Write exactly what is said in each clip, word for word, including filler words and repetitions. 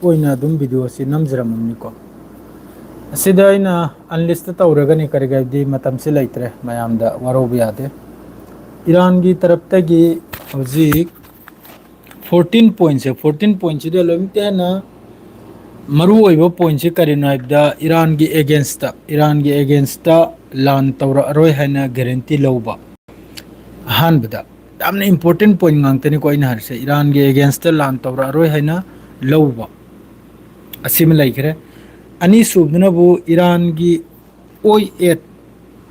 ꯑꯣꯏꯅ ꯑꯗꯨꯝ video ꯑꯁꯤ ꯅꯝꯖꯔꯝꯃꯕꯅꯤꯀꯣ꯫ ꯑꯁꯤꯗ ꯑꯩꯅ unlist ꯇꯧꯔꯒꯅꯤ, ꯀꯔꯤꯒꯤ ꯍꯥꯏꯕꯗꯤ ꯃꯇꯝꯁꯤ ꯂꯩꯇ꯭ꯔꯦ, ꯃꯌꯥꯝꯗ ꯋꯥꯔꯧꯕ ꯌꯥꯗꯦ꯫ ꯏꯔꯥꯟꯒꯤ ꯇꯔꯞꯇꯒꯤ ꯍꯧꯖꯤꯛ fourteen point ꯁꯦ, fourteen point ꯁꯤꯗ ꯂꯣꯏꯅꯃꯛꯇ ꯍꯦꯟꯅ ꯃꯔꯨ ꯑꯣꯏꯕ point ꯁꯤ ꯀꯔꯤꯅꯣ ꯍꯥꯏꯕꯗ, ꯏꯔꯥꯟꯒꯤ against ꯇ, ꯏꯔꯥꯟꯒꯤ against ꯇ ꯂꯥꯟ ꯇꯧꯔꯛꯑꯔꯣꯏ ꯍꯥꯏꯅ guarantee ꯂꯧꯕ꯫ ꯑꯍꯥꯟꯕꯗ, ꯌꯥꯝꯅ important point ꯉꯥꯛꯇꯅꯤꯀꯣ ꯑꯩꯅ ꯍꯥꯏꯔꯤꯁꯦ, ꯏꯔꯥꯟꯒꯤ against ꯇ ꯂꯥꯟ ꯇꯧꯔꯛꯑꯔꯣꯏ ꯍꯥꯏꯅ ꯂꯧꯕ꯫ ꯑꯁꯤꯃ ꯂꯩꯈ꯭ꯔꯦ꯫ ꯑꯅꯤꯁꯨꯕꯗꯨꯅꯕꯨ ꯏꯔꯥꯟꯒꯤ ꯑꯣꯏ ꯑꯦꯠ,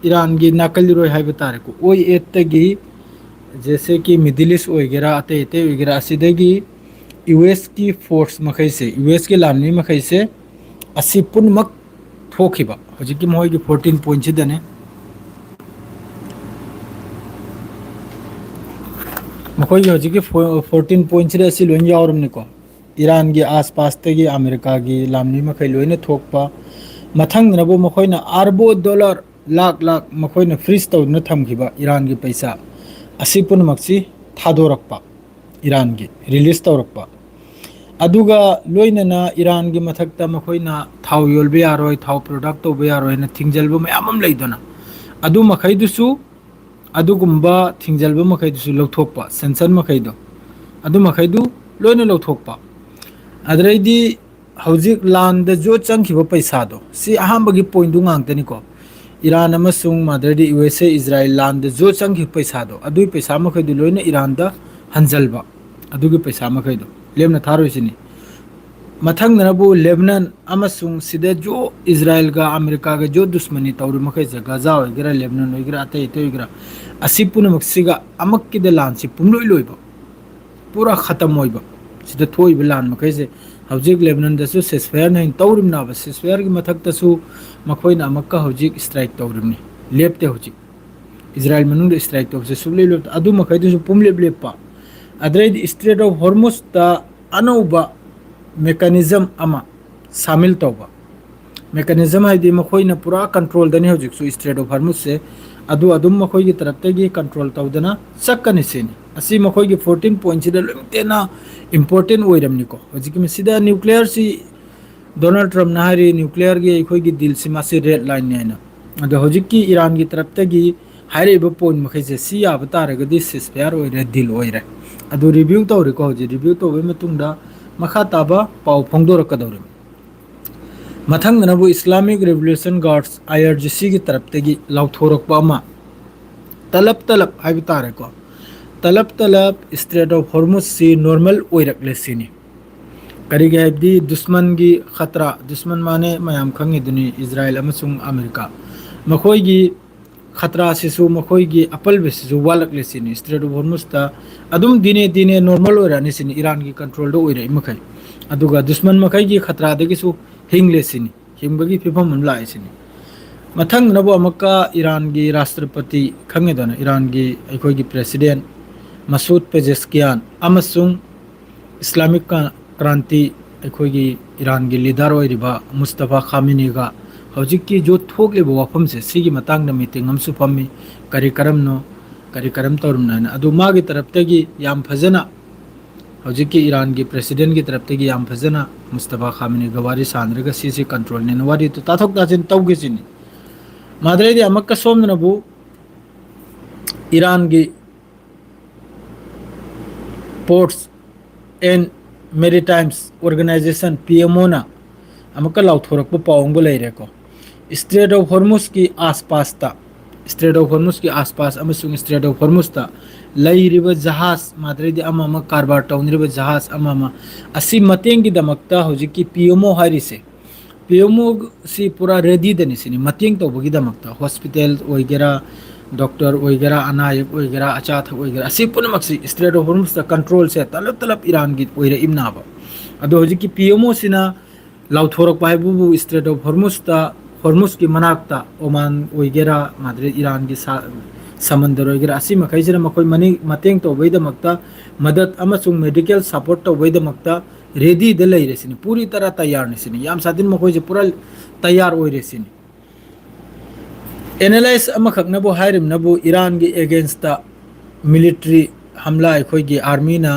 ꯏꯔꯥꯟꯒꯤ ꯅꯥꯀꯜ ꯏꯔꯣꯏ ꯍꯥꯏꯕ ꯇꯥꯔꯦꯀꯣ, ꯑꯣꯏ ꯑꯦꯠꯇꯒꯤ, ꯖꯦꯁꯦ ꯀꯤ Middle East ꯑꯣꯏꯒꯦꯔꯥ, ꯑꯇꯩ ꯑꯇꯩ ꯑꯣꯏꯒꯦꯔꯥ, ꯑꯁꯤꯗꯒꯤ ꯌꯨ ꯑꯦꯁ ꯀꯤ force ꯃꯈꯩꯁꯦ, ꯌꯨ ꯑꯦꯁ ꯀꯤ ꯂꯥꯟꯃꯤ ꯃꯈꯩꯁꯦ, ꯑꯁꯤ ꯄꯨꯝꯅꯃꯛ ꯊꯣꯛꯈꯤꯕ, ꯍꯧꯖꯤꯛꯀꯤ ꯃꯈꯣꯏꯒꯤ fourteen point ꯁꯤꯗꯅꯦ꯫ ꯃꯈꯣꯏꯒꯤ ꯍꯧꯖꯤꯛꯀꯤ ꯐꯣ-, fourteen point ꯁꯤꯗ ꯑꯁꯤ ꯂꯣꯏ ꯌꯥꯎꯔꯕꯅꯤꯀꯣ꯫ ꯏꯔꯥꯟꯒꯤ ꯑꯥꯁꯄꯥꯁꯇꯒꯤ ꯑꯃꯦꯔꯤꯀꯥꯒꯤ ꯂꯥꯟꯃꯤ ꯃꯈꯩ ꯂꯣꯏꯅ ꯊꯣꯛꯄ, ꯃꯊꯪꯗꯅꯕꯨ ꯃꯈꯣꯏꯅ ꯑꯔꯕꯣ dollar ꯂꯥꯛ ꯂꯥꯛ ꯃꯈꯣꯏꯅ freeze ꯇꯧꯗꯨꯅ ꯊꯝꯈꯤꯕ ꯏꯔꯥꯟꯒꯤ ꯄꯩꯁꯥ, ꯑꯁꯤ ꯄꯨꯝꯅꯃꯛꯁꯤ ꯊꯥꯗꯣꯔꯛꯄ, ꯏꯔꯥꯟꯒꯤ release ꯇꯧꯔꯛꯄ꯫ ꯑꯗꯨꯒ ꯂꯣꯏꯅꯅ ꯏꯔꯥꯟꯒꯤ ꯃꯊꯛꯇ ꯃꯈꯣꯏꯅ ꯊꯥꯎ ꯌꯣꯟꯕ ꯌꯥꯔꯣꯏ, ꯊꯥꯎ product ꯇꯧꯕ ꯌꯥꯔꯣꯏ ꯍꯥꯏꯅ ꯊꯤꯡꯖꯤꯜꯕ ꯃꯌꯥꯝ ꯑꯃ ꯂꯩꯗꯅ, ꯑꯗꯨ ꯃꯈꯩꯗꯨꯁꯨ, ꯑꯗꯨꯒꯨꯝꯕ ꯊꯤꯡꯖꯤꯜꯕ ꯃꯈꯩꯗꯨꯁꯨ ꯂꯧꯊꯣꯛꯄ, sanction ꯃꯈꯩꯗꯣ, ꯑꯗꯨ ꯃꯈꯩꯗꯨ ꯂꯣꯏꯅ ꯂꯧꯊꯣꯛꯄ꯫ ꯑꯗꯨꯗꯩꯗꯤ ꯍꯧꯖꯤꯛ ꯂꯥꯟꯗ ꯖꯣ ꯆꯪꯈꯤꯕ ꯄꯩꯁꯥꯗꯣ, ꯁꯤ ꯑꯍꯥꯟꯕꯒꯤ point ꯇꯨ ꯉꯥꯛꯇꯅꯤꯀꯣ꯫ ꯏꯔꯥꯟ ꯑꯃꯁꯨꯡ ꯃꯥꯗꯔꯗꯤ ꯌꯨ ꯑꯦꯁ ꯑꯦ, ꯏꯖꯔꯥꯌꯦꯜ ꯂꯥꯟꯗ ꯖꯣ ꯆꯪꯈꯤꯕ ꯄꯩꯁꯥꯗꯣ, ꯑꯗꯨꯒꯤ ꯄꯩꯁꯥ ꯃꯈꯩꯗꯨ ꯂꯣꯏꯅ ꯏꯔꯥꯟꯗ ꯍꯟꯖꯜꯕ, ꯑꯗꯨꯒꯤ ꯄꯩꯁꯥ ꯃꯈꯩꯗꯣ ꯂꯦꯝꯅ ꯊꯥꯔꯣꯏꯁꯤꯅꯤ꯫ ꯃꯊꯪꯗꯅꯕꯨ ꯂꯦꯕꯅꯟ ꯑꯃꯁꯨꯡ ꯁꯤꯗ ꯖꯣ ꯏꯖꯔꯥꯌꯦꯜꯒ ꯑꯃꯦꯔꯤꯀꯥꯒ ꯖꯣ ꯗꯨꯁꯃꯅꯤ ꯇꯧꯔꯤ ꯃꯈꯩꯁꯦ, ꯒꯖꯥ ꯑꯣꯏꯒꯦꯔꯥ, ꯂꯦꯕꯅꯟ ꯑꯣꯏꯒꯦꯔꯥ, ꯑꯇꯩ ꯑꯇꯩ ꯑꯣꯏꯒꯦꯔꯥ, ꯑꯁꯤ ꯄꯨꯝꯅꯃꯛꯁꯤꯒ ꯑꯃꯛꯀꯤꯗ ꯂꯥꯟꯁꯤ ꯄꯨꯝꯂꯣꯏ ꯂꯣꯏꯕ, ꯄꯨꯔꯥ ꯈꯇꯝ ꯑꯣꯏꯕ꯫ ꯁꯤꯗ ꯊꯣꯛꯏꯕ ꯂꯥꯟ ꯃꯈꯩꯁꯦ, ꯍꯧꯖꯤꯛ ꯂꯦꯕꯅꯟꯗꯁꯨ ceasefire ꯅ ꯍꯦꯟꯅ ꯇꯧꯔꯤꯕꯅꯦꯕ, ceasefire ꯒꯤ ꯃꯊꯛꯇꯁꯨ ꯃꯈꯣꯏꯅ ꯑꯃꯨꯛꯀ ꯍꯧꯖꯤꯛ strike ꯇꯧꯔꯤꯕꯅꯤ, ꯂꯦꯞꯇꯦ ꯍꯧꯖꯤꯛ꯫ ꯏꯖꯔꯥꯌꯦꯜ ꯃꯅꯨꯡꯗ strike ꯇꯧꯕꯁꯦ ꯁꯨꯡꯂꯦꯞ ꯂꯦꯞꯇꯦ꯫ ꯑꯗꯨ ꯃꯈꯩꯗꯨꯁꯨ ꯄꯨꯝꯂꯦꯞ ꯂꯦꯞꯄ꯫ ꯑꯗꯩꯗꯤ Strait of Hormuz ꯇ ꯑꯅꯧꯕ mechanism ꯑꯃ ꯁꯥꯃꯤꯜ ꯇꯧꯕ꯫ Mechanism ꯍꯥꯏꯗꯤ ꯃꯈꯣꯏꯅ ꯄꯨꯔꯥ control ꯗꯅꯤ ꯍꯧꯖꯤꯛꯁꯨ Strait of Hormuz ꯁꯦ꯫ ꯑꯗꯨ ꯑꯗꯨꯝ ꯃꯈꯣꯏꯒꯤ ꯇꯔꯞꯇꯒꯤ control ꯇꯧꯗꯅ ꯆꯠꯀꯅꯤ ꯁꯤꯅꯤ꯫ ꯑꯁꯤ ꯃꯈꯣꯏꯒꯤ ꯐꯣꯔꯇꯤꯟ ꯄꯣꯏꯟꯁꯤꯗ ꯂꯣꯏꯅꯃꯛꯇꯦꯅ ꯏꯝꯄꯣꯔꯇꯦꯟ ꯑꯣꯏꯔꯝꯅꯤꯀꯣ꯫ ꯍꯧꯖꯤꯛꯀꯤ ꯃꯁꯤꯗ ꯅ꯭ꯌꯨꯀ꯭ꯂꯤꯌꯔꯁꯤ ꯗꯣꯅꯥꯜꯗ ꯇ꯭ꯔꯝꯞꯅ ꯍꯥꯏꯔꯤ, ꯅ꯭ꯌꯨꯀ꯭ꯂꯤꯌꯔꯒꯤ ꯑꯩꯈꯣꯏꯒꯤ ꯗꯤꯜꯁꯤ ꯃꯥꯁꯤ ꯔꯦꯗ ꯂꯥꯏꯟꯅꯤ ꯍꯥꯏꯅ꯫ ꯑꯗꯣ ꯍꯧꯖꯤꯛꯀꯤ ꯏꯔꯥꯟꯒꯤ ꯇꯔꯞꯇꯒꯤ ꯍꯥꯏꯔꯛꯏꯕ ꯄꯣꯏꯟ ꯃꯈꯩꯁꯦ ꯁꯤ ꯌꯥꯕ ꯇꯥꯔꯒꯗꯤ ꯁꯤꯁ ꯐꯌꯥꯔ ꯑꯣꯏꯔꯦ, ꯗꯤꯜ ꯑꯣꯏꯔꯦ꯫ ꯑꯗꯨ ꯔꯤꯚ꯭ꯌꯨ ꯇꯧꯔꯦꯀꯣ꯫ ꯍꯧꯖꯤꯛ ꯔꯤꯚ꯭ꯌꯨ ꯇꯧꯕꯒꯤ ꯃꯇꯨꯡꯗ ꯃꯈꯥ ꯇꯥꯕ ꯄꯥꯎ ꯐꯣꯡꯗꯣꯔꯛꯀꯗꯧꯔꯤꯕꯅꯤ꯫ ꯃꯊꯪꯗꯅꯕꯨ ꯏꯁꯂꯥꯃꯤꯛ ꯔꯤꯚꯣꯂꯨꯁꯟ ꯒꯥꯔꯗꯁ, ꯑꯥꯏ ꯑꯥꯔ ꯖꯤ ꯁꯤꯒꯤ ꯇꯔꯞꯇꯒꯤ ꯂꯥꯎꯊꯣꯔꯛꯄ ꯑꯃ, ꯇꯂꯞ ꯇꯂꯞ ꯍꯥꯏꯕ ꯇꯥꯔꯦꯀꯣ, ꯇꯂꯞ ꯇꯂꯞ ꯏꯁꯇ꯭ꯔꯦꯠ ꯑꯣꯐ ꯍꯣꯔꯃꯨꯁꯁꯤ ꯅꯣꯔꯃꯦꯜ ꯑꯣꯏꯔꯛꯂꯦ ꯁꯤꯅꯤ꯫ ꯀꯔꯤꯒꯤ ꯍꯥꯏꯕꯗꯤ ꯗꯨꯁꯃꯟꯒꯤ ꯈꯇ꯭ꯔꯥ, ꯗꯨꯁꯃꯟ ꯃꯥꯅꯦ ꯃꯌꯥꯝ ꯈꯪꯉꯤꯗꯨꯅꯤ, ꯏꯖꯔꯥꯏꯜ ꯑꯃꯁꯨꯡ ꯑꯃꯦꯔꯤꯀꯥ, ꯃꯈꯣꯏꯒꯤ ꯈꯇ꯭ꯔꯥꯁꯤꯁꯨ, ꯃꯈꯣꯏꯒꯤ ꯑꯄꯜꯕꯁꯤꯁꯨ ꯋꯥꯠꯂꯛꯂꯦ ꯁꯤꯅꯤ꯫ ꯏꯁꯇ꯭ꯔꯦꯠ ꯑꯣꯐ ꯍꯣꯔꯃꯨꯁꯇ ꯑꯗꯨꯝ ꯗꯤꯅꯦ ꯗꯤꯅꯦ ꯅꯣꯔꯃꯦꯜ ꯑꯣꯏꯔꯛꯑꯅꯤ ꯁꯤꯅꯤ, ꯏꯔꯥꯟꯒꯤ ꯀꯟꯇ꯭ꯔꯣꯜꯗ ꯑꯣꯏꯔꯛꯏ ꯃꯈꯩ꯫ ꯑꯗꯨꯒ ꯗꯨꯁꯃꯟ ꯃꯈꯩꯒꯤ ꯈꯇ꯭ꯔꯥꯗꯒꯤꯁꯨ ꯍꯤꯡꯂꯦ ꯁꯤꯅꯤ, ꯍꯤꯡꯕꯒꯤ ꯐꯤꯕꯝ ꯑꯃ ꯂꯥꯛꯑꯦ ꯁꯤꯅꯤ꯫ ꯃꯊꯪꯗꯅꯕꯨ ꯑꯃꯨꯛꯀ ꯏꯔꯥꯟꯒꯤ ꯔꯥꯁꯇ꯭ꯔꯄꯇꯤ, ꯈꯪꯉꯦꯗꯅ, ꯏꯔꯥꯟꯒꯤ ꯑꯩꯈꯣꯏꯒꯤ ꯄ꯭ꯔꯦꯁꯤꯗꯦꯟ ꯃꯁꯨꯗ ꯄꯦꯖꯦꯁꯀꯤꯌꯥꯟ ꯑꯃꯁꯨꯡ ꯏꯁꯂꯥꯃꯤꯛ ꯀ-, ꯀ꯭ꯔꯥꯟꯇꯤ, ꯑꯩꯈꯣꯏꯒꯤ ꯏꯔꯥꯟꯒꯤ ꯂꯤꯗꯔ ꯑꯣꯏꯔꯤꯕ ꯃꯨꯁꯇꯐꯥ ꯈꯥꯃꯤꯅꯤꯒ ꯍꯧꯖꯤꯛꯀꯤ ꯌꯨꯠ ꯊꯣꯛꯂꯤꯕ ꯋꯥꯐꯝꯁꯦ, ꯁꯤꯒꯤ ꯃꯇꯥꯡꯗ ꯃꯤꯇꯤꯡ ꯑꯃꯁꯨ ꯐꯝꯃꯤ꯫ ꯀꯔꯤ ꯀꯔꯝꯅꯣ, ꯀꯔꯤ ꯀꯔꯝ ꯇꯧꯔꯝꯅꯣ ꯍꯥꯏꯅ꯫ ꯑꯗꯨ ꯃꯥꯒꯤ ꯇꯔꯞꯇꯒꯤ ꯌꯥꯝ ꯐꯖꯅ, ꯍꯧꯖꯤꯛꯀꯤ ꯏꯔꯥꯟꯒꯤ ꯄ꯭ꯔꯦꯁꯤꯗꯦꯟꯒꯤ ꯇꯔꯞꯇꯒꯤ ꯌꯥꯝ ꯐꯖꯅ ꯃꯨꯁꯇꯐꯥ ꯈꯥꯃꯤꯅꯤꯒ ꯋꯥꯔꯤ ꯁꯥꯟꯅꯔꯒ ꯁꯤꯁꯤ ꯀꯟꯇ꯭ꯔꯣꯜꯅꯦꯅ ꯋꯥꯔꯤꯗꯨ ꯇꯥꯊꯣꯛ ꯇꯥꯁꯤꯟ ꯇꯧꯒꯦꯁꯤꯅꯤ꯫ ꯃꯥꯗ꯭ꯔꯩꯗꯤ ꯑꯃꯨꯛꯀ ꯁꯣꯝꯗꯅꯕꯨ ꯏꯔꯥꯟꯒꯤ Ports and Maritimes Organization, P M ꯑꯣꯅ ꯑꯃꯨꯛꯀ ꯂꯥꯎꯊꯣꯔꯛꯄ ꯄꯥꯎ ꯑꯃꯒ ꯂꯩꯔꯦꯀꯣ꯫ ꯏꯁꯇ꯭ꯔꯦꯠ ꯑꯣꯐ ꯍꯣꯔꯃꯨꯁꯀꯤ ꯑꯥꯁꯄꯥꯁꯇ, ꯏꯁꯇ꯭ꯔꯦꯠ ꯑꯣꯐ ꯍꯣꯔꯃꯨꯁꯀꯤ ꯑꯥꯁꯄꯥꯁ ꯑꯃꯁꯨꯡ ꯏꯁꯇ꯭ꯔꯦꯠ ꯑꯣꯐ ꯍꯣꯔꯃꯨꯁꯇ ꯂꯩꯔꯤꯕ ꯖꯍꯥꯖ, ꯃꯥꯗ꯭ꯔꯩꯗꯤ ꯑꯃ ꯑꯃ ꯀꯔꯕꯥꯔ ꯇꯧꯅꯔꯤꯕ ꯖꯍꯥꯖ ꯑꯃ ꯑꯃ ꯑꯁꯤ ꯃꯇꯦꯡꯒꯤꯗꯃꯛꯇ ꯍꯧꯖꯤꯛꯀꯤ ꯄꯤ ꯑꯦꯝ ꯑꯣ ꯍꯥꯏꯔꯤꯁꯦ, ꯄꯤ ꯑꯦꯝ ꯑꯣꯁꯤ ꯄꯨꯔꯥ ꯔꯦꯗꯤꯗꯅꯤ ꯁꯤꯅꯤ, ꯃꯇꯦꯡ ꯇꯧꯕꯒꯤꯗꯃꯛꯇ꯫ ꯍꯣꯁꯄꯤꯇꯥꯜ ꯑꯣꯏꯒꯦꯔꯥ, ꯗꯣꯛꯇꯔ ꯑꯣꯏꯒꯦꯔꯥ, ꯑꯅꯥ ꯑꯌꯦꯛ ꯑꯣꯏꯒꯦꯔꯥ, ꯑꯆꯥ ꯑꯊꯛ ꯑꯣꯏꯒꯦꯔꯥ, ꯑꯁꯤ ꯄꯨꯝꯅꯃꯛꯁꯤ ꯏꯁꯇ꯭ꯔꯦꯠ ꯑꯣꯐ ꯍꯣꯔꯃꯨꯁꯇ ꯀꯟꯇ꯭ꯔꯣꯜꯁꯦ ꯇꯂꯞ ꯇꯂꯞ ꯏꯔꯥꯟꯒꯤ ꯑꯣꯏꯔꯛꯏꯕꯅꯥꯕ꯫ ꯑꯗꯣ ꯍꯧꯖꯤꯛꯀꯤ ꯄꯤ ꯑꯦꯝ ꯑꯣꯁꯤꯅ ꯂꯥꯎꯊꯣꯔꯛꯄ ꯍꯥꯏꯕꯕꯨ ꯏꯁꯇ꯭ꯔꯦꯠ ꯑꯣꯐ ꯍꯣꯔꯃꯨꯁꯇ, ꯍꯣꯔꯃꯨꯁꯀꯤ ꯃꯅꯥꯛꯇ, ꯑꯣꯃꯥꯟ ꯑꯣꯏꯒꯦꯔꯥ, ꯃꯥꯗ꯭ꯔꯦ ꯏꯔꯥꯟꯒꯤ ꯁꯥ-, ꯁꯃꯟꯗꯔ ꯑꯣꯏꯒꯦꯔꯥ, ꯑꯁꯤ ꯃꯈꯩꯁꯤꯅ ꯃꯈꯣꯏ ꯃꯅꯤ-, ꯃꯇꯦꯡ ꯇꯧꯕꯒꯤꯗꯃꯛꯇ, ꯃꯗꯠ ꯑꯃꯁꯨꯡ ꯃꯦꯗꯤꯀꯦꯜ ꯁꯄꯣꯔꯠ ꯇꯧꯕꯒꯤꯗꯃꯛꯇ ꯔꯦꯗꯤꯗ ꯂꯩꯔꯦ ꯁꯤꯅꯤ, ꯄꯨꯔꯤ ꯇꯔꯥ ꯇꯌꯥꯔꯅꯤ ꯁꯤꯅꯤ, ꯌꯥꯝ ꯁꯥꯊꯤꯅ ꯃꯈꯣꯏꯁꯦ ꯄꯨꯔꯥ ꯇꯌꯥꯔ ꯑꯣꯏꯔꯦ ꯁꯤꯅꯤ꯫ ꯑꯦꯅꯥꯂꯥꯏꯁ ꯑꯃꯈꯛꯅꯕꯨ ꯍꯥꯏꯔꯤꯕꯅꯕꯨ ꯏꯔꯥꯟꯒꯤ ꯑꯦꯒꯦꯟꯁꯇ ꯃꯤꯂꯤꯇ꯭ꯔꯤ ꯍꯝꯂꯥ ꯑꯩꯈꯣꯏꯒꯤ ꯑꯥꯔꯃꯤꯅ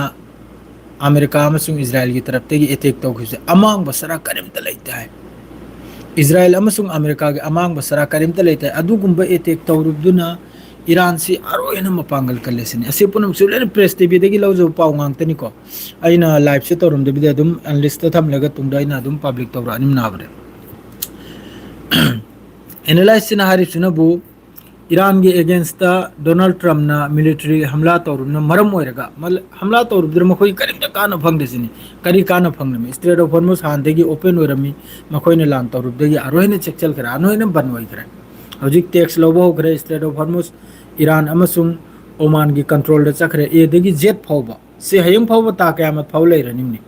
ꯑꯃꯦꯔꯤꯀꯥ ꯑꯃꯁꯨꯡ ꯏꯖꯔꯥꯌꯦꯜꯒꯤ ꯇꯔꯞꯇꯒꯤ ꯑꯦꯇꯦꯛ ꯇꯧꯈꯤꯕꯁꯦ ꯑꯃꯥꯡꯕ ꯆꯔꯥ ꯀꯔꯤꯝꯇ ꯂꯩꯇꯦ ꯍꯥꯏ꯫ ꯏꯖꯔꯥꯌꯦꯜ ꯑꯃꯁꯨꯡ ꯑꯃꯦꯔꯤꯀꯥꯒꯤ ꯑꯃꯥꯡꯕ ꯆꯔꯥ ꯀꯔꯤꯝꯇ ꯂꯩꯇꯦ꯫ ꯑꯗꯨꯒꯨꯝꯕ ꯑꯦꯇꯦꯛ ꯇꯧꯔꯨꯕꯗꯨꯅ ꯏꯔꯥꯟꯁꯤ ꯑꯔꯣꯏꯅ ꯃꯄꯥꯡꯒꯜ ꯀꯜꯂꯦ ꯁꯤꯅꯤ꯫ ꯑꯁꯤ ꯄꯨꯝꯅꯃꯛꯁꯦ ꯂꯣꯏꯅ ꯄ꯭ꯔꯦꯁ ꯇꯤꯚꯤꯗꯒꯤ ꯂꯧꯖꯕ ꯄꯥꯎ ꯉꯥꯛꯇꯅꯤꯀꯣ꯫ ꯑꯩꯅ ꯂꯥꯏꯚꯁꯦ ꯇꯧꯔꯝꯗꯕꯤꯗ ꯑꯗꯨꯝ ꯑꯦꯅꯥꯂꯤꯁꯇ ꯊꯝꯂꯒ ꯇꯨꯡꯗ ꯑꯩꯅ ꯑꯗꯨꯝ ꯄꯕ꯭ꯂꯤꯛ ꯇꯧꯔꯛꯑꯅꯤ ꯅꯥꯕꯗ꯫ ꯑꯦꯅꯥꯂꯥꯏꯁꯁꯤꯅ ꯍꯥꯏꯔꯤꯁꯤꯅꯕꯨ ꯏꯔꯥꯟꯒꯤ ꯑꯦꯒꯦꯟꯁꯇ ꯗꯣꯅꯥꯜꯗ ꯇ꯭ꯔꯝꯞꯅ ꯃꯤꯂꯤꯇꯔꯤ ꯍꯝꯂꯥ ꯇꯧꯔꯨꯕꯅ ꯃꯔꯝ ꯑꯣꯏꯔꯒ, ꯃꯜ-, ꯍꯝꯂꯥ ꯇꯧꯔꯨꯕꯗꯨꯅ ꯃꯈꯣꯏ ꯀꯔꯤꯝꯇ ꯀꯥꯟꯅ ꯐꯪꯗꯦ ꯁꯤꯅꯤ꯫ ꯀꯔꯤ ꯀꯥꯟꯅ ꯐꯪꯂꯝꯃꯤ? ꯏꯁꯇ꯭ꯔꯦꯠ ꯑꯣꯐ ꯍꯣꯔꯃꯨꯁ ꯍꯥꯟꯅꯗꯒꯤ ꯑꯣꯄꯦꯟ ꯑꯣꯏꯔꯝꯃꯤ, ꯃꯈꯣꯏꯅ ꯂꯥꯟ ꯇꯧꯔꯨꯕꯗꯒꯤ ꯑꯔꯣꯏꯅ ꯆꯦꯛꯁꯤꯜꯈ꯭ꯔꯦ, ꯑꯔꯣꯏꯅ ꯕꯟ ꯑꯣꯏꯈ꯭ꯔꯦ꯫ ꯍꯧꯖꯤꯛ ꯇꯦꯛꯁ ꯂꯧꯕ ꯍꯧꯈ꯭ꯔꯦ꯫ ꯏꯁꯇ꯭ꯔꯦꯠ ꯑꯣꯐ ꯍꯣꯔꯃꯨꯁ ꯏꯔꯥꯟ ꯑꯃꯁꯨꯡ ꯑꯣꯃꯥꯟꯒꯤ ꯀꯟꯇ꯭ꯔꯣꯜꯗ ꯆꯠꯈ꯭ꯔꯦ꯫ ꯑꯦꯗꯒꯤ ꯖꯦꯠ ꯐꯥꯎꯕ꯫ ꯁꯤ ꯍꯌꯦꯡ ꯐꯥꯎꯕ ꯇꯥ ꯀꯌꯥꯃꯠ ꯐꯥꯎ ꯂꯩꯔꯅꯤꯡꯅꯤ꯫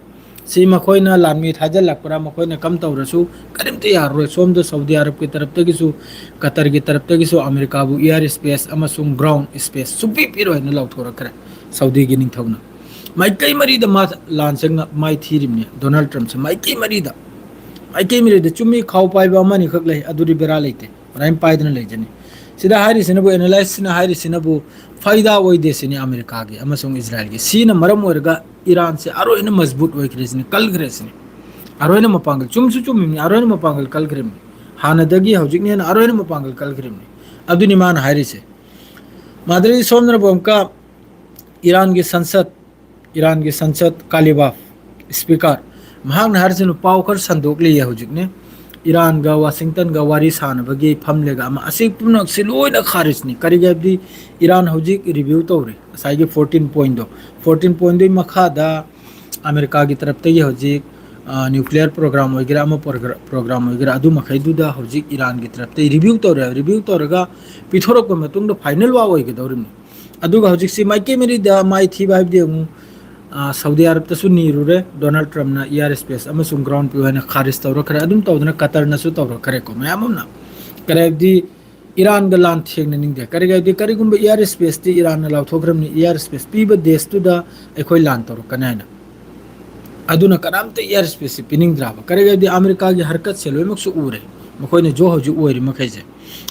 ꯁꯤ ꯃꯈꯣꯏꯅ ꯂꯥꯟꯃꯤ ꯊꯥꯖꯤꯜꯂꯛꯄ꯭ꯔꯥ, ꯃꯈꯣꯏꯅ ꯀꯝ ꯇꯧꯔꯁꯨ ꯀꯔꯤꯝꯇ ꯌꯥꯔꯔꯣꯏ꯫ ꯁꯣꯝꯗ ꯁꯥꯎꯗꯤ ꯑꯔꯕꯀꯤ ꯇꯔꯞꯇꯒꯤꯁꯨ, ꯀꯇꯔꯒꯤ ꯇꯔꯞꯇꯒꯤꯁꯨ ꯑꯃꯦꯔꯤꯀꯥꯕꯨ ꯏꯌꯥꯔ ꯁ꯭ꯄꯦꯁ ꯑꯃꯁꯨꯡ ꯒ꯭ꯔꯥꯎꯟ ꯁ꯭ꯄꯦꯁ ꯁꯨꯡꯄꯤ ꯄꯤꯔꯣꯏ ꯍꯥꯏꯅ ꯂꯥꯎꯊꯣꯔꯛꯈ꯭ꯔꯦ ꯁꯥꯎꯗꯤꯒꯤ ꯅꯤꯡꯊꯧꯅ꯫ ꯃꯥꯏꯀꯩ ꯃꯔꯤꯗ ꯃꯥ ꯂꯥꯟꯁꯦ ꯉ-, ꯃꯥꯏ ꯊꯤꯔꯤꯕꯅꯤ ꯗꯣꯅꯥꯜꯗ ꯇ꯭ꯔꯝꯞꯁꯦ꯫ ꯃꯥꯏꯀꯩ ꯃꯔꯤꯗ, ꯃꯥꯏꯀꯩ ꯃꯔꯤꯗ ꯆꯨꯝꯃꯤ, ꯈꯥꯎ ꯄꯥꯏꯕ ꯑꯃꯅꯤꯈꯛ ꯂꯩ, ꯑꯗꯨꯗꯤ ꯕꯦꯔꯥ ꯂꯩꯇꯦ, ꯃꯔꯥꯏꯅ ꯄꯥꯏꯗꯅ ꯂꯩꯖꯅꯤ꯫ ꯁꯤꯗ ꯍꯥꯏꯔꯤꯁꯤꯅꯕꯨ, ꯑꯦꯅꯥꯂꯥꯏꯁꯁꯤꯅ ꯍꯥꯏꯔꯤꯁꯤꯅꯕꯨ ꯐꯥꯏꯗꯥ ꯑꯣꯏꯗꯦ ꯁꯤꯅꯤ ꯑꯃꯦꯔꯤꯀꯥꯒꯤ ꯑꯃꯁꯨꯡ ꯏꯖꯔꯥꯌꯦꯜꯒꯤ꯫ ꯁꯤꯅ ꯃꯔꯝ ꯑꯣꯏꯔꯒ ꯏꯔꯥꯟꯁꯦ ꯑꯔꯣꯏꯅ ꯃꯖꯕꯨꯠ ꯑꯣꯏꯈ꯭ꯔꯦ ꯁꯤꯅꯤ, ꯀꯜꯈ꯭ꯔꯦ ꯁꯤꯅꯤ꯫ ꯑꯔꯣꯏꯅ ꯃꯄꯥꯡꯒꯜ, ꯆꯨꯝꯁꯨ ꯆꯨꯝꯃꯤꯕꯅꯤ, ꯑꯔꯣꯏꯅ ꯃꯄꯥꯡꯒꯜ ꯀꯜꯈ꯭ꯔꯤꯕꯅꯤ꯫ ꯍꯥꯟꯅꯗꯒꯤ ꯍꯧꯖꯤꯛꯅ ꯍꯦꯟꯅ ꯑꯔꯣꯏꯅ ꯃꯄꯥꯡꯒꯜ ꯀꯜꯈ꯭ꯔꯤꯕꯅꯤ꯫ ꯑꯗꯨꯅꯤ ꯃꯥꯅ ꯍꯥꯏꯔꯤꯁꯦ꯫ ꯃꯥꯗꯔꯤ ꯁꯣꯝꯗꯅꯕꯨ ꯑꯃꯨꯛꯀ ꯏꯔꯥꯟꯒꯤ ꯁꯟꯁꯠ, ꯏꯔꯥꯟꯒꯤ ꯁꯟꯁꯠ ꯀꯥꯂꯤꯕꯥꯐ ꯁ꯭ꯄꯤꯀꯔ, ꯃꯍꯥꯛꯅ ꯍꯥꯏꯔꯤꯁꯤꯅ ꯄꯥꯎ ꯈꯔ ꯁꯟꯗꯣꯛꯂꯤꯌꯦ ꯍꯧꯖꯤꯛꯅꯦ꯫ ꯏꯔꯥꯟꯒ ꯋꯥꯁꯤꯡꯇꯟꯒ ꯋꯥꯔꯤ ꯁꯥꯟꯅꯕꯒꯤ ꯐꯝꯂꯦꯒ ꯑꯃ, ꯑꯁꯤ ꯄꯨꯝꯅꯃꯛꯁꯤ ꯂꯣꯏꯅ ꯈꯥꯔꯤꯖꯅꯤ꯫ ꯀꯔꯤꯒꯤ ꯍꯥꯏꯕꯗꯤ ꯏꯔꯥꯟ ꯍꯧꯖꯤꯛ ꯔꯤꯚ꯭ꯌꯨ ꯇꯧꯔꯦ ꯉꯁꯥꯏꯒꯤ ꯐꯣꯔꯇꯤꯟ ꯄꯣꯏꯟꯗꯣ꯫ ꯐꯣꯔꯇꯤꯟ ꯄꯣꯏꯟꯗꯨꯒꯤ ꯃꯈꯥꯗ ꯑꯃꯦꯔꯤꯀꯥꯒꯤ ꯇꯔꯞꯇꯒꯤ ꯍꯧꯖꯤꯛ, ꯑ, ꯅ꯭ꯌꯨꯀ꯭ꯂꯤꯌꯔ ꯄ꯭ꯔꯣꯒ꯭ꯔꯥꯝ ꯑꯣꯏꯒꯦꯔꯥ, ꯑꯃ ꯄ꯭ꯔꯣꯒ꯭ꯔꯥ-, ꯄ꯭ꯔꯣꯒ꯭ꯔꯥꯝ ꯑꯣꯏꯒꯦꯔꯥ, ꯑꯗꯨ ꯃꯈꯩꯗꯨꯗ ꯍꯧꯖꯤꯛ ꯏꯔꯥꯟꯒꯤ ꯇꯔꯞꯇꯒꯤ ꯔꯤꯚ꯭ꯌꯨ ꯇꯧꯔꯦ꯫ ꯔꯤꯚ꯭ꯌꯨ ꯇꯧꯔꯒ ꯄꯤꯊꯣꯔꯛꯄ ꯃꯇꯨꯡꯗ ꯐꯥꯏꯅꯦꯜ ꯋꯥ ꯑꯣꯏꯒꯗꯧꯔꯤꯕꯅꯤ꯫ ꯑꯗꯨꯒ ꯍꯧꯖꯤꯛꯁꯤ ꯃꯥꯏꯀꯩ ꯃꯔꯤꯗ ꯃꯥꯏ ꯊꯤꯕ ꯍꯥꯏꯕꯗꯤ ꯑꯃꯨꯛ, ꯑ, ꯁꯥꯎꯗꯤ ꯑꯔꯕꯇꯁꯨ ꯅꯤꯔꯨꯔꯦ, ꯗꯣꯅꯥꯜꯗ ꯇ꯭ꯔꯝꯞꯅ ꯏꯌꯥꯔ ꯁ꯭ꯄꯦꯁ ꯑꯃꯁꯨꯡ ꯒ꯭ꯔꯥꯎꯟ ꯄꯤꯌꯨ ꯍꯥꯏꯅ ꯈꯥꯔꯤꯖ ꯇꯧꯔꯛꯈ꯭ꯔꯦ꯫ ꯑꯗꯨꯝ ꯇꯧꯗꯅ ꯀꯇꯔꯅꯁꯨ ꯇꯧꯔꯛꯈ꯭ꯔꯦꯀꯣ ꯃꯌꯥꯝ ꯑꯃꯅ꯫ ꯀꯔꯤ ꯍꯥꯏꯕꯗꯤ ꯏꯔꯥꯟꯒ ꯂꯥꯟ ꯊꯦꯡꯅꯅꯤꯡꯗꯦ꯫ ꯀꯔꯤꯒꯤ ꯍꯥꯏꯕꯗꯤ ꯀꯔꯤꯒꯨꯝꯕ ꯏꯌꯥꯔ ꯁ꯭ꯄꯦꯁꯇꯤ ꯏꯔꯥꯟꯅ ꯂꯥꯎꯊꯣꯛꯈ꯭ꯔꯕꯅꯤ, ꯏꯌꯥꯔ ꯁ꯭ꯄꯦꯁ ꯄꯤꯕ ꯗꯦꯁꯇꯨꯗ ꯑꯩꯈꯣꯏ ꯂꯥꯟ ꯇꯧꯔꯛꯀꯅꯤ ꯍꯥꯏꯅ꯫ ꯑꯗꯨꯅ ꯀꯅꯥꯝꯇ ꯏꯌꯥꯔ ꯁ꯭ꯄꯦꯁꯁꯤ ꯄꯤꯅꯤꯡꯗ꯭ꯔꯕ꯫ ꯀꯔꯤꯒꯤ ꯍꯥꯏꯕꯗꯤ ꯑꯃꯦꯔꯤꯀꯥꯒꯤ ꯍꯔꯀꯠꯁꯦ ꯂꯣꯏꯅꯃꯛꯁꯨ ꯎꯔꯦ, ꯃꯈꯣꯏꯅ ꯖꯣ ꯍꯧꯖꯤꯛ ꯑꯣꯏꯔꯤ ꯃꯈꯩꯁꯦ꯫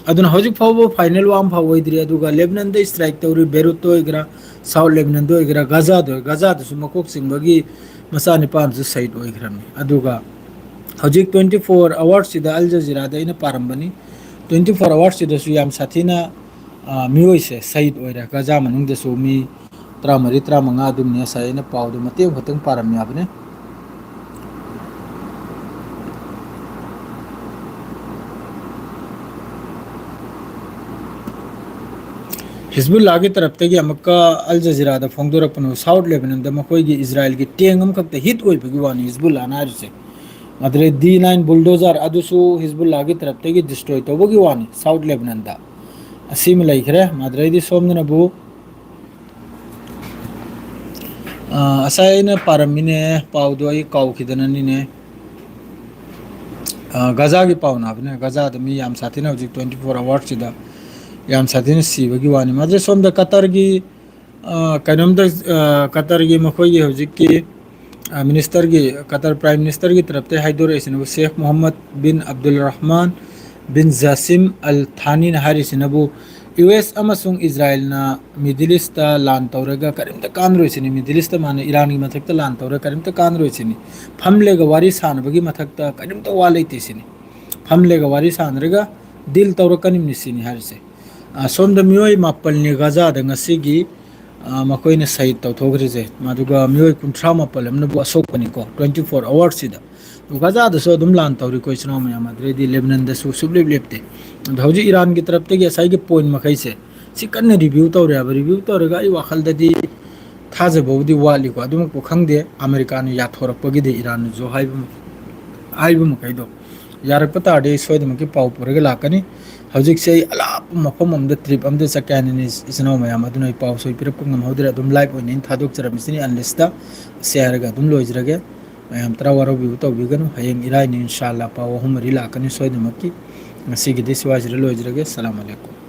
ꯑꯗꯨꯅ ꯍꯧꯖꯤꯛ ꯐꯥꯎꯕ ꯐꯥꯏꯅꯦꯜ ꯋꯥ ꯑꯃ ꯐꯥꯎ ꯑꯣꯏꯗ꯭ꯔꯤ꯫ ꯑꯗꯨꯒ ꯂꯦꯕꯅꯟꯗ ꯁ꯭ꯇ꯭ꯔꯥꯏꯛ ꯇꯧꯔꯤ, ꯕꯦꯔꯨꯠꯇ ꯑꯣꯏꯒꯦꯔꯥ, ꯁꯥꯎꯠ ꯂꯦꯕꯅꯟꯗ ꯑꯣꯏꯒꯦꯔꯥ, ꯒꯖꯥꯗ ꯑꯣꯏ-, ꯒꯖꯥꯗꯁꯨ ꯃꯀꯣꯛ ꯆꯤꯡꯕꯒꯤ ꯃꯆꯥꯅꯤꯄꯥꯅꯁꯨ ꯁꯍꯤꯗ ꯑꯣꯏꯈ꯭ꯔꯕꯅꯤ꯫ ꯑꯗꯨꯒ ꯍꯧꯖꯤꯛ ꯇ꯭ꯋꯦꯟꯇꯤ ꯐꯣꯔ ꯑꯋꯥꯔꯁꯁꯤꯗ ꯑꯜ ꯖꯖꯤꯔꯥꯗ ꯑꯩꯅ ꯄꯥꯔꯝꯕꯅꯤ, ꯇ꯭ꯋꯦꯟꯇꯤ ꯐꯣꯔ ꯑꯋꯥꯔꯁꯁꯤꯗꯁꯨ ꯌꯥꯝ ꯁꯥꯊꯤꯅ, ꯑ, ꯃꯤꯑꯣꯏꯁꯦ ꯁꯍꯤꯗ ꯑꯣꯏꯔꯦ꯫ ꯒꯖꯥ ꯃꯅꯨꯡꯗꯁꯨ ꯃꯤ ꯇꯔꯥꯃꯔꯤ, ꯇꯔꯥꯃꯉꯥ ꯑꯗꯨꯝꯅꯤ꯫ ꯉꯁꯥꯏ ꯑꯩꯅ ꯄꯥꯎꯗꯣ ꯃꯇꯦꯛ ꯑꯃꯈꯛꯇꯪ ꯄꯥꯔꯝꯃꯤ ꯍꯥꯏꯕꯅꯤ꯫ ꯍꯤꯖꯕꯨꯜꯂꯥꯒꯤ ꯇꯔꯞꯇꯒꯤ ꯑꯃꯨꯛꯀ ꯑꯜ ꯖꯖꯤꯔꯥꯗ ꯐꯣꯡꯗꯣꯔꯛꯄꯅ, ꯁꯥꯎꯠ ꯂꯦꯕꯅꯟꯗ ꯃꯈꯣꯏꯒꯤ ꯏꯖꯔꯥꯏꯜꯒꯤ ꯇꯦꯡ ꯑꯃꯈꯛꯇ ꯍꯤꯠ ꯑꯣꯏꯕꯒꯤ ꯋꯥꯅꯤ ꯍꯤꯖꯕꯨꯜꯂꯥꯅ ꯍꯥꯏꯔꯤꯁꯦ꯫ ꯑꯗꯨꯗꯩ ꯗꯤ ꯅꯥꯏꯟ ꯕꯨꯜꯗꯣꯖꯔ ꯑꯗꯨꯁꯨ ꯍꯤꯖꯕꯨꯜꯂꯥꯒꯤ ꯇꯔꯞꯇꯒꯤ ꯗꯤꯁꯇ꯭ꯔꯣꯏ ꯇꯧꯕꯒꯤ ꯋꯥꯅꯤ ꯁꯥꯎꯠ ꯂꯦꯕꯅꯟꯗ꯫ ꯑꯁꯤꯃ ꯂꯩꯈ꯭ꯔꯦ꯫ ꯃꯗꯨꯗꯩꯗꯤ ꯁꯣꯝꯗꯅꯕꯨ, ꯑ, ꯉꯁꯥꯏ ꯑꯩꯅ ꯄꯥꯔꯝꯃꯤꯅꯦ, ꯄꯥꯎꯗꯣ ꯑꯩ ꯀꯥꯎꯈꯤꯗꯅꯅꯤꯅꯦ꯫ ꯑ, ꯒꯖꯥꯒꯤ ꯄꯥꯎ ꯅꯥꯕꯅꯦ꯫ ꯒꯖꯥꯗ ꯃꯤ ꯌꯥꯝ ꯁꯥꯊꯤꯅ ꯍꯧꯖꯤꯛ ꯇ꯭ꯋꯦꯟꯇꯤ ꯐꯣꯔ ꯑꯋꯥꯔꯁꯁꯤꯗ ꯌꯥꯝ ꯁꯥꯊꯤꯅ ꯁꯤꯕꯒꯤ ꯋꯥꯅꯤ꯫ ꯃꯗꯨ ꯁꯣꯝꯗ ꯀꯇꯔꯒꯤ, ꯑ, ꯀꯩꯅꯣꯝꯗ, ꯑ, ꯀꯇꯔꯒꯤ ꯃꯈꯣꯏꯒꯤ ꯍꯧꯖꯤꯛꯀꯤ, ꯑ, ꯃꯤꯅꯤꯁꯇꯔꯒꯤ, ꯀꯇꯔ ꯄ꯭ꯔꯥꯏꯝ ꯃꯤꯅꯤꯁꯇꯔꯒꯤ ꯇꯔꯞꯇꯒꯤ ꯍꯥꯏꯗꯣꯔꯛꯏꯁꯤꯅꯕꯨ ꯁꯦꯈ ꯃꯣꯍꯝꯃꯗ ꯕꯤꯟ ꯑꯕꯗꯨꯜ ꯔꯍꯃꯥꯟ ꯕꯤꯟ ꯖꯥꯁꯤꯝ ꯑꯜ ꯊꯥꯅꯤꯅ ꯍꯥꯏꯔꯤꯁꯤꯅꯕꯨ ꯌꯨ ꯑꯦꯁ ꯑꯃꯁꯨꯡ ꯏꯖꯔꯥꯏꯜꯅ ꯃꯤꯗꯜ ꯏꯁꯇ ꯂꯥꯟ ꯇꯧꯔꯒ ꯀꯔꯤꯝꯇ ꯀꯥꯟꯅꯔꯣꯏꯁꯤꯅꯤ, ꯃꯤꯗꯜ ꯏꯁꯇ ꯃꯥꯅ ꯏꯔꯥꯟꯒꯤ ꯃꯊꯛꯇ ꯂꯥꯟ ꯇꯧꯔꯒ ꯀꯔꯤꯝꯇ ꯀꯥꯟꯅꯔꯣꯏꯁꯤꯅꯤ, ꯐꯝꯂꯦꯒ ꯋꯥꯔꯤ ꯁꯥꯟꯅꯕꯒꯤ ꯃꯊꯛꯇ ꯀꯔꯤꯝꯇ ꯋꯥ ꯂꯩꯇꯦ ꯁꯤꯅꯤ꯫ ꯐꯝꯂꯦꯒ ꯋꯥꯔꯤ ꯁꯥꯟꯅꯔꯒ ꯗꯤꯜ ꯇꯧꯔꯛꯀꯅꯤꯕꯅꯤ ꯁꯤꯅꯤ ꯍꯥꯏꯔꯤꯁꯦ꯫ ꯑ, ꯁꯣꯝꯗ ꯃꯤꯑꯣꯏ ꯃꯥꯄꯜꯅꯤ ꯒꯖꯥꯗ ꯉꯁꯤꯒꯤ, ꯑ, ꯃꯈꯣꯏꯅ ꯁꯍꯤꯗ ꯇꯧꯊꯣꯛꯈ꯭ꯔꯤꯁꯦ꯫ ꯑꯗꯨꯒ ꯃꯤꯑꯣꯏ ꯀꯨꯟꯊ꯭ꯔꯥ ꯃꯥꯄꯜ ꯑꯃꯅꯕꯨ ꯑꯁꯣꯛꯄꯅꯤꯀꯣ, ꯇ꯭ꯋꯦꯟꯇꯤ ꯐꯣꯔ ꯑꯋꯥꯔꯁꯁꯤꯗ꯫ ꯒꯖꯥꯗꯁꯨ ꯑꯗꯨꯝ ꯂꯥꯟ ꯇꯧꯔꯤꯀꯣ ꯏꯆꯤꯟ ꯏꯅꯥꯎ ꯃꯌꯥꯝ, ꯑꯗꯨꯗꯩꯗꯤ ꯂꯦꯕꯅꯟꯗꯁꯨ ꯁꯨꯛꯂꯦꯞ ꯂꯦꯞꯇꯦ꯫ ꯑꯗꯣ ꯍꯧꯖꯤꯛ ꯏꯔꯥꯟꯒꯤ ꯇꯔꯞꯇꯒꯤ ꯉꯁꯥꯏꯒꯤ ꯄꯣꯏꯟ ꯃꯈꯩꯁꯦ ꯁꯤ ꯀꯟꯅ ꯔꯤꯚ꯭ꯌꯨ ꯇꯧꯔꯦ ꯍꯥꯏꯕ꯫ ꯔꯤꯚ꯭ꯌꯨ ꯇꯧꯔꯒ ꯑꯩ ꯋꯥꯈꯜꯗꯗꯤ ꯊꯥꯖꯕꯕꯨꯗꯤ ꯋꯥꯠꯂꯤꯀꯣ, ꯑꯗꯨꯃꯛꯄꯨ ꯈꯪꯗꯦ꯫ ꯑꯃꯦꯔꯤꯀꯥꯅ ꯌꯥꯊꯣꯔꯛꯄꯒꯤꯗꯤ ꯏꯔꯥꯟꯅꯁꯨ ꯍꯥꯏꯕ, ꯍꯥꯏꯕ ꯃꯈꯩꯗꯣ ꯌꯥꯔꯛꯄ ꯇꯥꯔꯗꯤ ꯑꯩ ꯁꯣꯏꯗꯅꯃꯛꯀꯤ ꯄꯥꯎ ꯄꯨꯔꯒ ꯂꯥꯛꯀꯅꯤ꯫ ꯍꯧꯖꯤꯛꯁꯦ ꯑꯩ ꯑꯂꯥꯞꯄ ꯃꯐꯝ ꯑꯃꯗ ꯇ꯭ꯔꯤꯞ ꯑꯃꯗ ꯆꯠꯀꯦ ꯍꯥꯏꯅꯅꯤ ꯏꯆꯤꯟ ꯏꯅꯥꯎ ꯃꯌꯥꯝ, ꯑꯗꯨꯅ ꯑꯩ ꯄꯥꯎ ꯁꯣꯏ ꯄꯤꯔꯛꯄ ꯉꯝꯍꯧꯗ꯭ꯔꯦ꯫ ꯑꯗꯨꯝ ꯂꯥꯏꯚ ꯑꯣꯏꯅ ꯑꯩꯅ ꯊꯥꯗꯣꯛꯆꯔꯝꯃꯤꯁꯤꯅꯤ ꯑꯟꯂꯤꯁꯇ꯫ ꯁꯤ ꯍꯥꯏꯔꯒ ꯑꯗꯨꯝ ꯂꯣꯏꯖꯔꯒꯦ꯫ ꯃꯌꯥꯝ ꯇꯔꯥ ꯋꯥꯔꯧꯕꯤꯕ ꯇꯧꯕꯤꯒꯅꯨ꯫ ꯍꯌꯦꯡ ꯏꯔꯥꯏꯅꯤ ꯏꯟꯁꯥ ꯑꯜꯂꯥ ꯄꯥꯎ ꯑꯍꯨꯝ ꯃꯔꯤ ꯂꯥꯛꯀꯅꯤ ꯁꯣꯏꯗꯅꯃꯛꯀꯤ꯫ ꯉꯁꯤꯒꯤꯗꯤ ꯁ꯭ꯋꯥꯏꯁꯤꯗ ꯂꯣꯏꯖꯔꯒꯦ꯫ ꯁꯂꯥꯝ ꯑꯂꯩꯀꯨꯝ꯫